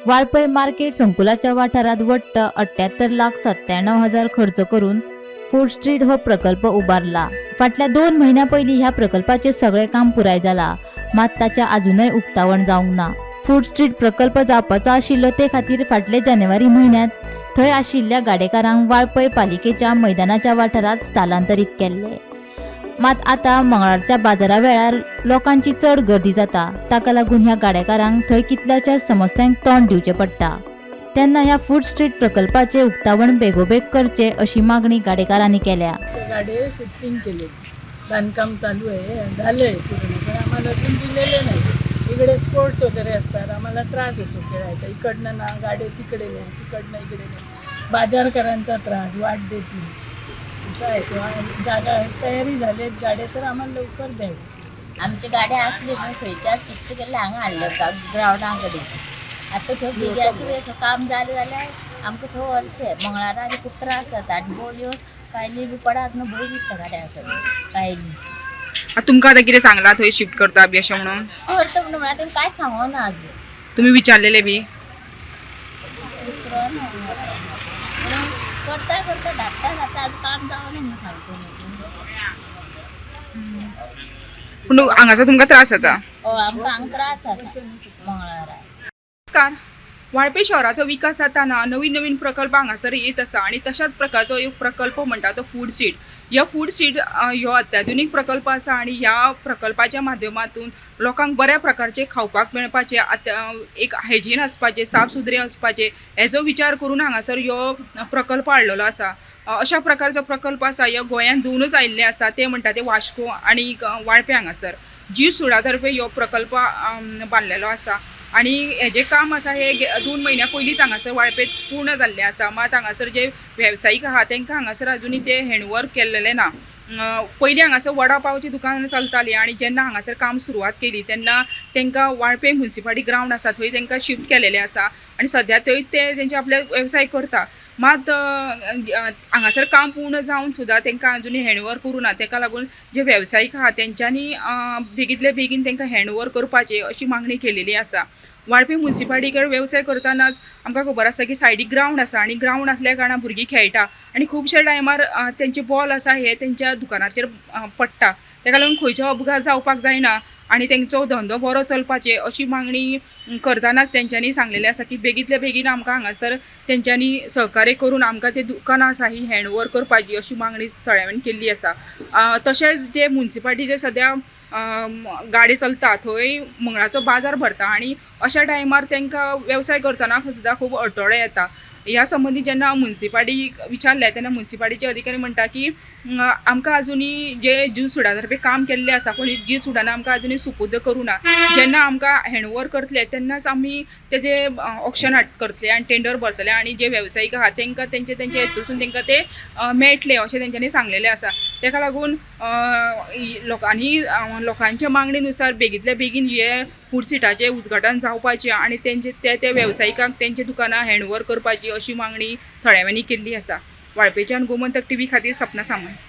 Valpoi market संकुलाच्या वाठारांत वट्ट 78,97,000 खर्च करून फूड स्ट्रीट हो प्रकल्प उबारला. फाटल्या 2 म्हयन्यां पयलीं ह्या प्रकल्पाचें सगळें काम पुराय जाला, मात ताचें आजुनय उक्तावण जावंक ना. फूड स्ट्रीट प्रकल्प जावपाचो आशिल्लो ते खातीर फाटले जानेवारी म्हयन्यांत थंय आशिल्ल्या गाडेकारांक वाळपय पालिकेच्या मैदानाच्या वाठारांत स्थलांतरीत केल्ले. मात आतां मंगळारच्या बाजारा वेळार लोकांची चड गर्दी जाता. ताका लागून ह्या गाडेकारांक थंय कितल्याशाच समस्यांक तोंड दिवचें पडटा. तेन्ना ह्या फूड स्ट्रीट प्रकल्पाचें उक्तावण बेगोबेग करचें अशी मागणी गाडेकारांनी केल्या. आमचे गाडे शिफ्टिंग केले, बांधकाम चालू आहे, झालं आहे पूर्ण, पण आम्हाला अजून दिलेले नाही. इकडे स्पोर्ट्स वगैरे असतात, आम्हाला त्रास होतो खेळायचा. इकडनं ना गाडे तिकडे नाही, तिकडनं इकडे नाही. बाजारकरांचा त्रास, वाट देत नाही, असं आहे. किंवा जागा तयारी झाली आहेत गाडे तर आम्हाला लवकर द्यावे. आमची गाडी आसली म्हणून खंयच्यान शिफ्ट केल्ले हांगा हाडले ग्रावंडा कडेन. आतां थंय बिग्याचें काम जालें जाल्यार आमकां थंय व्हरचें. मंगळारा आनी खूब त्रास जाता आनी बोलयो कायली बी पडात न्हू, भंय दिसता गाड्यां कडेन कायली. आता तुमकां आतां कितें सांगलां थंय शिफ्ट करता बी अशें म्हणून? करता म्हणून म्हळ्यार तेमी कांय सांगना अजून. तुमी विचारलेले बी? विचरोना म्हणून करता करता धाडटा धाडटा, अजून काम जावना म्हणून सांगता न्हू. पूण हांगासर तुमकां त्रास जाता? हय, आमकां हांगा त्रास जाता मंगळारा. नमस्कार. वाळपे शहराचो विकास जाताना नवीन नवीन प्रकल्प हांगासर येत आसा आनी तशाच प्रकारचो एक प्रकल्प म्हणटा तो फूड स्ट्रीट. ह्यो फूड स्ट्रीट ह्यो अत्याधुनीक प्रकल्प आसा आनी ह्या प्रकल्पाच्या माध्यमातून लोकांक बऱ्या प्रकारचें खावपाक मेळपाचें, आतां एक हायजीन आसपाचें, साफ सुथरें आसपाचें, हेजो विचार करून हांगासर ह्यो प्रकल्प हाडलेलो आसा. अशा प्रकारचो प्रकल्प आसा ह्यो गोंयांत दोनूच आयिल्ले आसा, ते म्हणटा ते वास्को आनी वाळपे. हांगासर जीव सुडा तर्फे ह्यो प्रकल्प बांदलेलो आसा आनी हेजें काम आसा हे 2 म्हयन्या पयलींच हांगासर वाळपेत पूर्ण जाल्लें आसा. मात हांगासर जे वेवसायीक आहा तांकां हांगासर अजुनूय ते हँडओवर केल्लेलें ना. पयलीं हांगासर वडा पावची दुकानां चलतालीं आनी जेन्ना हांगासर काम सुरवात केली तेन्ना तांकां वाळपे मुन्सिपालिटी ग्रावंड आसा थंय तांकां शिफ्ट केलेलें आसा आनी सद्या थंय ते तेंचे आपले वेवसाय करता. मात हांगासर काम पूर्ण जावन सुद्दां तांकां अजुनूय हँडओवर करूं ना. ताका लागून जे वेवसायीक आहा तेंच्यांनी बेगींतले बेगीन तांकां हँडओवर करपाची अशी मागणी केलेली आसा. वाळपे मुन्सिपालिटी कडेन वेवसाय करतनाच आमकां खबर आसा की सायडीक ग्रावंड आसा आनी ग्रावंड आसल्या कारणान भुरगीं खेळटा आनी खुबशे टायमार तेंचे बॉल आसा हे तेंच्या दुकानाचेर पडटा. ताका लागून खंयचो अपघात जावपाक जायना आनी तेंचो धंदो बरो चलपाचे अशी मागणी करतनाच तेंच्यांनी सांगलेलें आसा की बेगींतले बेगीन आमकां हांगासर तेंच्यांनी सहकार्य करून आमकां ते दुकानां आसा ही हँडओवर करपाची अशी मागणी थळाव्यांनी केल्ली आसा. तशेंच जे मुन्सिपालिटीचे सद्या गाडी चलता थंय मंगळाचो बाजार भरता आनी अशा टायमार तांकां वेवसाय करतना सुद्दां खूब अडथळे येता. ह्या संबंदी जेन्ना मुन्सिपालिटीक विचारलें तेन्ना मुन्सिपालिटीचे अधिकारी म्हणटा की आमकां अजुनूय जे जीव सुडा तर्फे काम केल्लें आसा पूण जीव सुडान आमकां अजुनूय सुपुर्द करूं ना. जेन्ना आमकां हँडओवर करतले तेन्नाच आमी तेजें ऑक्शन करतले आनी टेंडर भरतले आनी जे वेवसायीक आहा तांकां तेंचे तेंचे हेतूसून तांकां ते मेळटले अशें तेंच्यांनी सांगलेलें आसा. ताका लागून लोकांनी लोकांच्या मागणीनुसार बेगींतल्या बेगीन हे फूड स्ट्रिटाचें उद्घाटन जावपाचें आनी तेंचे ते ते वेवसायिकांक तेंच्या दुकानां हँडओवर करपाची अशी मागणी थळाव्यांनी केल्ली आसा. वाळपेच्यान गोमंतक टीव्ही खातीर सपना सामंत.